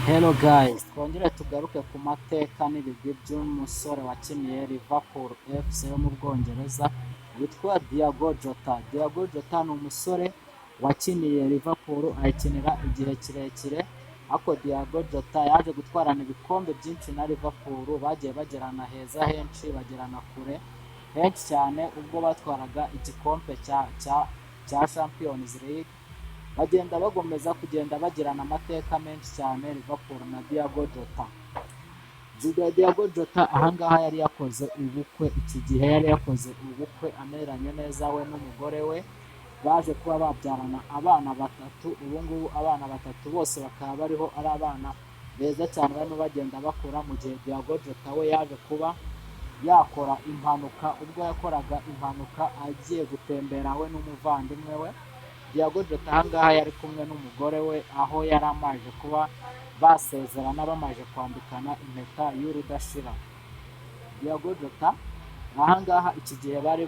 Hello guys, twongere tugaruke ku mateka n'ibigwi by'umusore wakiniye Liverpool FC yo mu Bwongereza witwa Diogo Jota. Diogo Jota ni umusore wakiniye Liverpool, ayikinira igihe kirekire, ariko Diogo Jota yaje gutwarana ibikombe byinshi na Liverpool. Bagiye bagerana heza henshi, bagerana kure henshi cyane, ubwo batwaraga igikombe cya Champions League, bagenda bagomeza kugenda bagirana amateka menshi cyane, Liverpool na Diogo Jota. Diogo Jota ahangaha yari yakoze ubukwe. Iki gihe yari yakoze ubukwe ameranye neza we n'umugore we, baje kuba babyarana abana batatu. Ubu ngubu abana batatu bose bakaba bariho, ari abana beza cyane, barimo bagenda bakura, mu gihe Diogo Jota we yaje kuba yakora impanuka. Ubwo yakoraga impanuka agiye gutembera we n'umuvandimwe we, Diogo Jota ahangaha yari kumwe n'umugore we, aho yari amaze kuba basezerana, bamaze kwambikana impeta y'urudashira. Diogo Jota ahangaha iki gihe bari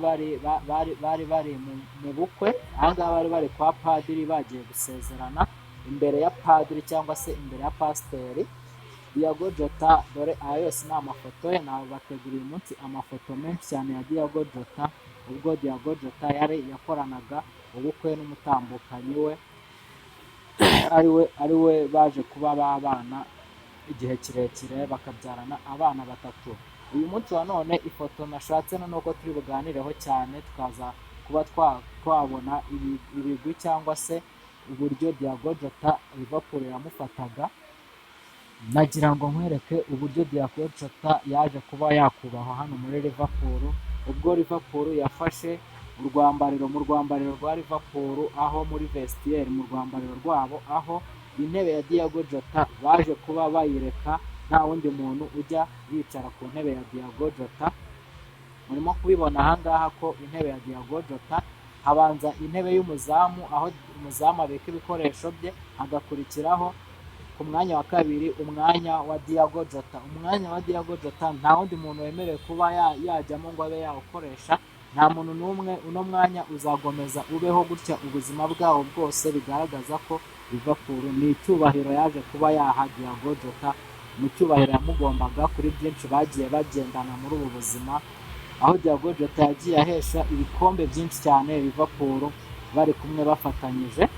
mu bukwe. Ahangaha bari bari kwa padiri, bagiye gusezerana imbere ya padiri cyangwa se imbere ya pasiteri. Diogo Jota, dore aya yose ni amafoto ye. Nabateguriye uyu munsi amafoto menshi cyane ya Diogo Jota, ubwo Diogo Jota yari yakoranaga ubukwe n'umutambukanyi we, ariwe baje kuba babana igihe kirekire, bakabyarana abana batatu. Uyu munsi wa none, ifoto nashatse noneho ko turi buganireho cyane, tukaza kuba twabona ibigwi cyangwa se uburyo Diogo Jota Liverpool yamufataga, nagira ngo nkwereke uburyo Diogo Jota yaje kuba yakubahwa hano muri Liverpool, ubwo Liverpool yafashe urwambariro, mu rwambariro rwa Liverpool, aho muri vestiaire, mu rwambariro rwabo, aho intebe ya Diogo Jota baje kuba bayireka, nta wundi muntu ujya yicara ku ntebe ya Diogo Jota. Murimo kubibona ahangaha ko intebe ya Diogo Jota, habanza intebe y'umuzamu, aho umuzamu abika ibikoresho bye, hagakurikiraho ku mwanya wa kabiri umwanya wa Diogo Jota. Umwanya wa Diogo Jota nta wundi muntu wemerewe kuba yajyamo ngo abe yawukoresha, nta muntu n'umwe. Uno mwanya uzagomeza ubeho gutya ubuzima bwawo bwose, bigaragaza ko Liverpool ni icyubahiro yaje kuba yaha Diogo Jota, mu cyubahiro yamugombaga kuri byinshi bagiye bagendana muri ubu buzima, aho Diogo Jota yagiye ahesha ibikombe byinshi cyane Liverpool bari kumwe bafatanyije.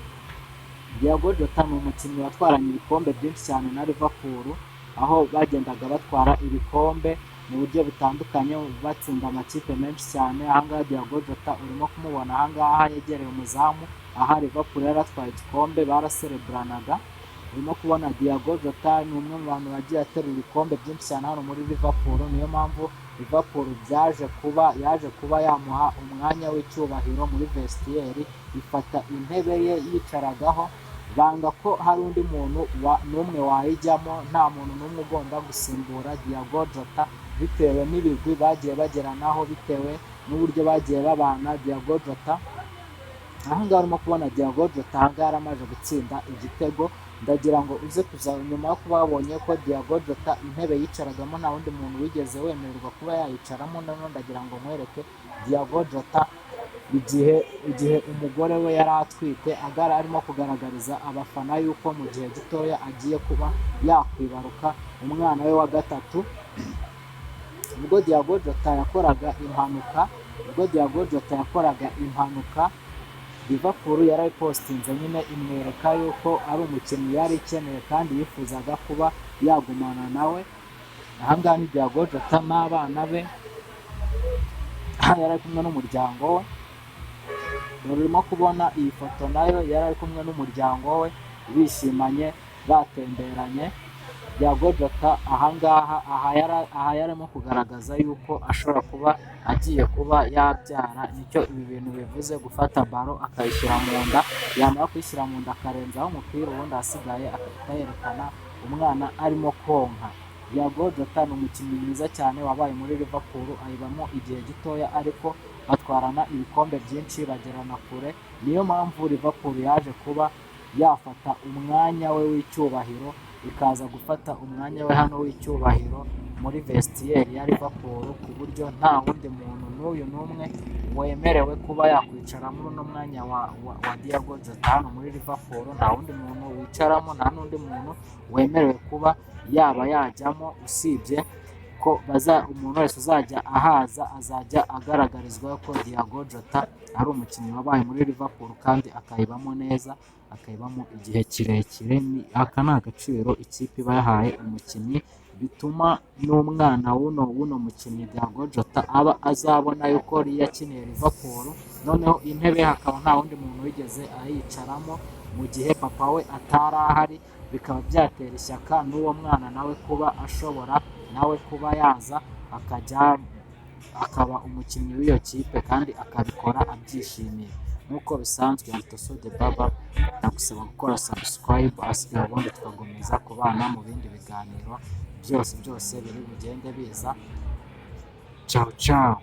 Diogo Jota ni umukinnyi watwaranye ibikombe byinshi cyane na Liverpool, aho bagendaga batwara ibikombe mu buryo butandukanye, batsinda amakipe menshi cyane. Ahangaha Diogo Jota urimo kumubona ahangaha yegereye umuzamu, aha Liverpool yari atwaye igikombe, barasereburanaga. Urimo kubona Diogo Jota ni umwe mu bantu bagiye aterura ibikombe byinshi cyane hano muri Liverpool. Niyo mpamvu Liverpool byaje kuba yaje kuba yamuha umwanya w'icyubahiro muri vestiaire, ifata intebe ye yicaragaho, banga ko hari undi muntu n'umwe wayijyamo. Nta muntu n'umwe ugomba gusimbura Diogo Jota, bitewe n'ibigwi bagiye bageranaho, bitewe n'uburyo bagiye babana. Diogo Jota ahangaha, urimo kubona Diogo Jota ahangaha yaramaze gutsinda igitego. Ndagira ngo uze kuza nyuma yo kuba wabonye ko Diogo Jota intebe yicaragamo nta wundi muntu wigeze wemererwa kuba yayicaramo, noneho ndagira ngo nkwereke Diogo Jota igihe umugore we yari atwite, agara arimo kugaragariza abafana yuko mu gihe gitoya agiye kuba yakwibaruka umwana we wa gatatu. Ubwo Diogo Jota yakoraga impanuka, ubwo Diogo Jota yakoraga impanuka, Liverpool yarayipositinze nyine, imwereka yuko ari umukinnyi yari ikeneye kandi yifuzaga kuba yagumana nawe. Ahangaha ni Diogo Jota n'abana be, yari ari kumwe n'umuryango we. Dore urimo kubona iyi foto nayo yari ari kumwe n'umuryango we, bishimanye, batemberanye. Diogo Jota ahangaha, aha yarimo kugaragaza yuko ashobora kuba agiye kuba yabyara. Nicyo ibi bintu bivuze: gufata ballon akayishyira mu nda, yamara kuyishyira mu nda akarenzaho umupira, ubundi ahasigaye agahita yerekana umwana arimo konka. Diogo Jota ni umukinnyi mwiza cyane wabaye muri Liverpool, ayibamo igihe gitoya ariko batwarana ibikombe byinshi, bagerana kure. Niyo mpamvu Liverpool yaje kuba yafata umwanya we w'icyubahiro, ikaza gufata umwanya we hano w'icyubahiro muri vestiaire ya Liverpool, ku buryo nta wundi muntu. n'uyu n'umwe wemerewe kuba yakwicara muri uno mwanya wa Diogo Jota hano muri Liverpool. Nta wundi muntu wicaramo, nta n'undi muntu wemerewe kuba yaba yajyamo, usibye ko baza umuntu wese uzajya ahaza azajya agaragarizwa ko Diogo Jota ari umukinnyi wabaye muri Liverpool kandi akayibamo neza, akayibamo igihe kirekire. Aka ni agaciro ikipe iba yahaye umukinnyi, bituma n'umwana w'uno mukinnyi Diogo Jota aba azabona yuko yakiniye Liverpool, noneho intebe hakaba nta wundi muntu wigeze ayicaramo mu gihe papa we atari ahari, bikaba byatera ishyaka n'uwo mwana nawe kuba ashobora nawe kuba yaza akajya akaba umukinnyi w'iyo kipe kandi akabikora abyishimiye. Nk'uko bisanzwe, Altoso de Baba, ndagusaba gukora subscribe, asigaye ubundi tugakomeza kubana mu bindi biganiro byose byose biri bugende biza. Ciao ciao.